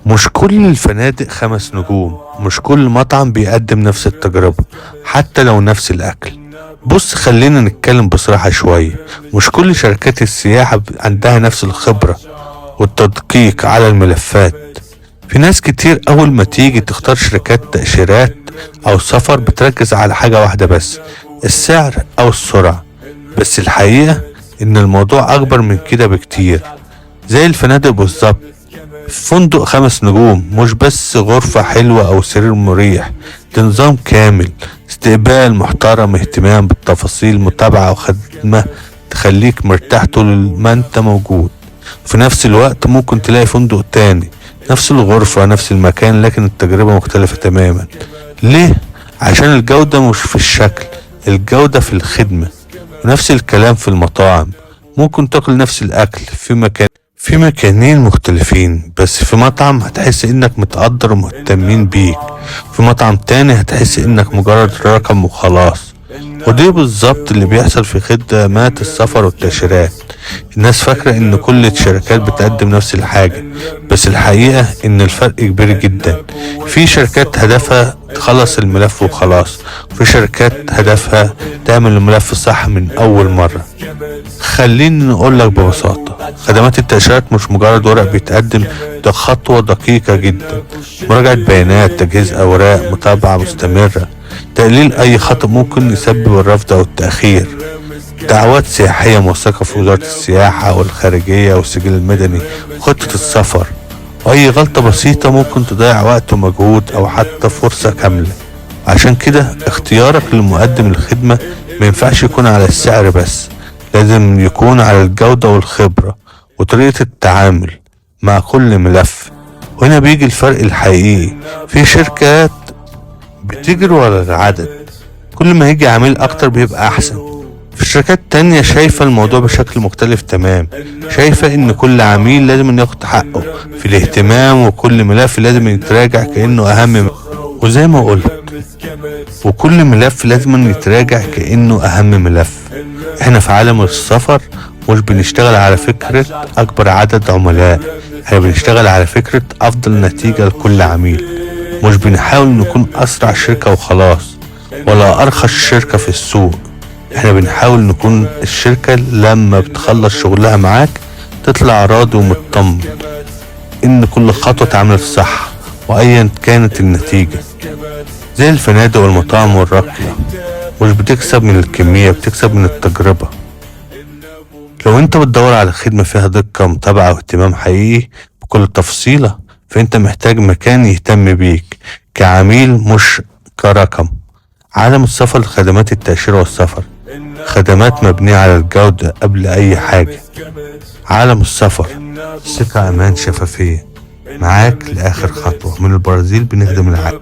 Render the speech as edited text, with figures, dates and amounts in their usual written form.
مش كل الفنادق 5 نجوم، مش كل مطعم بيقدم نفس التجربة حتى لو نفس الأكل. بص، خلينا نتكلم بصراحة شوية. مش كل شركات السياحة عندها نفس الخبرة والتدقيق على الملفات. في ناس كتير أول ما تيجي تختار شركات تأشيرات أو سفر بتركز على حاجة واحدة بس، السعر أو السرعة. بس الحقيقة إن الموضوع أكبر من كده بكتير. زي الفنادق بالظبط، فندق 5 نجوم مش بس غرفة حلوة أو سرير مريح، ده نظام كامل: استقبال محترم، اهتمام بالتفاصيل، متابعة، وخدمة تخليك مرتاح طول ما انت موجود. في نفس الوقت ممكن تلاقي فندق تاني نفس الغرفة نفس المكان، لكن التجربة مختلفة تماما. ليه؟ عشان الجودة مش في الشكل، الجودة في الخدمة. ونفس الكلام في المطاعم، ممكن تاكل نفس الأكل في مكانين مختلفين، بس في مطعم هتحس انك متقدر ومهتمين بيك، في مطعم تاني هتحس انك مجرد رقم وخلاص. ودي بالظبط اللي بيحصل في خدمات السفر والتأشيرات. الناس فاكرة ان كل الشركات بتقدم نفس الحاجة، بس الحقيقة ان الفرق كبير جدا. في شركات هدفها تخلص الملف وخلاص، وفي شركات هدفها تعمل الملف صح من اول مرة. خليني نقولك ببساطة، خدمات التأشيرات مش مجرد ورق بيتقدم، ده خطوة دقيقة جدا: مراجعة بيانات، تجهيز أوراق، متابعة مستمرة، تقليل أي خطأ ممكن يسبب الرفض أو التأخير، دعوات سياحية موثقة في وزارة السياحة والخارجية والسجل المدني، خطة السفر. وأي غلطة بسيطة ممكن تضيع وقت ومجهود أو حتى فرصة كاملة. عشان كده اختيارك لمقدم الخدمة ما ينفعش يكون على السعر بس، لازم يكون على الجودة والخبرة وطريقة التعامل مع كل ملف. وهنا بيجي الفرق الحقيقي. في شركات بتجري ورا العدد، كل ما يجي عميل اكتر بيبقى احسن. في شركات تانية شايفة الموضوع بشكل مختلف تمام، شايفة ان كل عميل لازم إنه ياخد حقه في الاهتمام، وكل ملف لازم يتراجع كأنه اهم. وزي ما قلت، وكل ملف لازم إنه يتراجع كأنه اهم ملف. احنا في عالم السفر مش بنشتغل على فكرة اكبر عدد عملاء، احنا بنشتغل على فكرة افضل نتيجة لكل عميل. مش بنحاول نكون اسرع شركة وخلاص ولا ارخص شركة في السوق، احنا بنحاول نكون الشركة لما بتخلص شغلها معاك تطلع راضي ومطمن ان كل خطوة اتعملت صح، وايا كانت النتيجة. زي الفنادق والمطاعم والراقية، مش بتكسب من الكمية، بتكسب من التجربة. لو انت بتدور على خدمة فيها دقة ومتابعة واهتمام حقيقي بكل تفصيلة، فانت محتاج مكان يهتم بيك كعميل مش كرقم. عالم السفر لخدمات التأشيرة والسفر، خدمات مبنية على الجودة قبل أي حاجة. عالم السفر، ثقة، أمان، شفافية، معاك لآخر خطوة. من البرازيل بنخدم العالم.